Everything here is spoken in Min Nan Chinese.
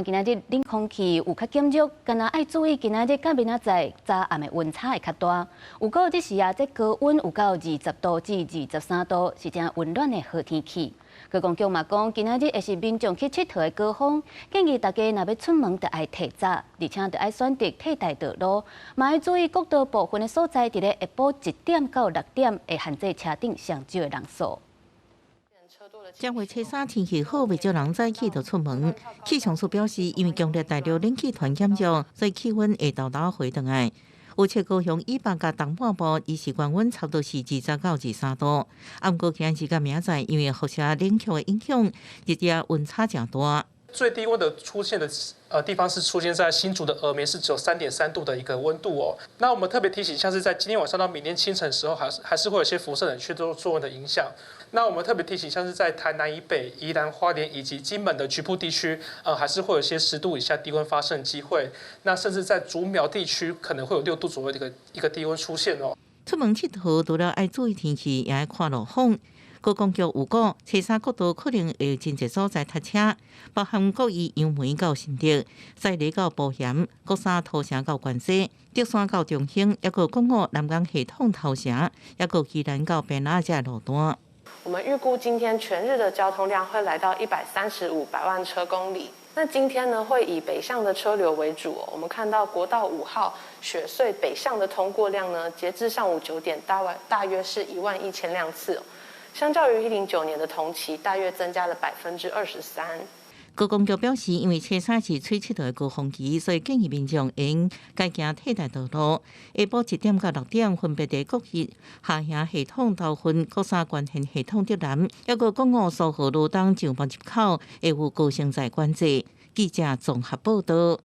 今仔日冷空氣有較減弱，干焦愛注意今仔日佮明仔載早暗的溫差會較大。有過這時啊，這高溫有到20度至23度，是誠溫暖的好天氣。觀光局嘛講，今仔日會是民眾去𨑨迌的高峰，建議大家若欲出門，著愛提早，而且著愛選擇替代道路，嘛愛注意國道部分的所在，佇咧下晡1點到6點會限制車頂上少的人數。正月初三天氣好，袂少人早起就出門。氣象署表示，因為強烈大陸冷氣團減弱，所以氣溫會沓沓回轉來。預測高雄以北佮東半部，伊時高溫差不多是20到23度。啊，毋過今仔日佮明仔載，因為輻射冷卻的影響，日夜溫差誠大。最低溫的出現的地方是出現在新竹的峨眉，是只有3.3度的一個溫度哦。那我們特別提醒，像是在今天晚上到明天清晨的時候，還是會有些輻射冷卻作用的影響。那我們特別提醒，像是在台南以北、宜蘭花蓮以及金門的局部地區，還是會有些10度以下低溫發生機會。那甚至在竹苗地區，可能會有6度左右的一個低溫出現哦。出門𨑨迌除了愛注意天氣，也愛看路況。觀光局有講，初三國道可能會真濟所在塞車，包含國一楊梅到新竹、西螺到埔鹽、國三土城到關西、竹山到中興，抑閣國五南港系統頭城，抑閣宜蘭到屏東這路段。我們預估今天全日的交通量會來到135百萬車公里。那今天呢，會以北向的車流為主。我們看到國道5號雪隧北向的通過量呢，截至上午9點，大約是1萬1千輛次。相較於109年的同期，大約增加了23%。觀光局表示，因為初三是出𨑨迌的高峰期，所以建議民眾應改行替代道路。下晡1點到6點，分別佇國一下營系統頭份、國三關線系統竹南，抑閣國五蘇澳路東上埔入口，會有高升載管制。記者綜合報道。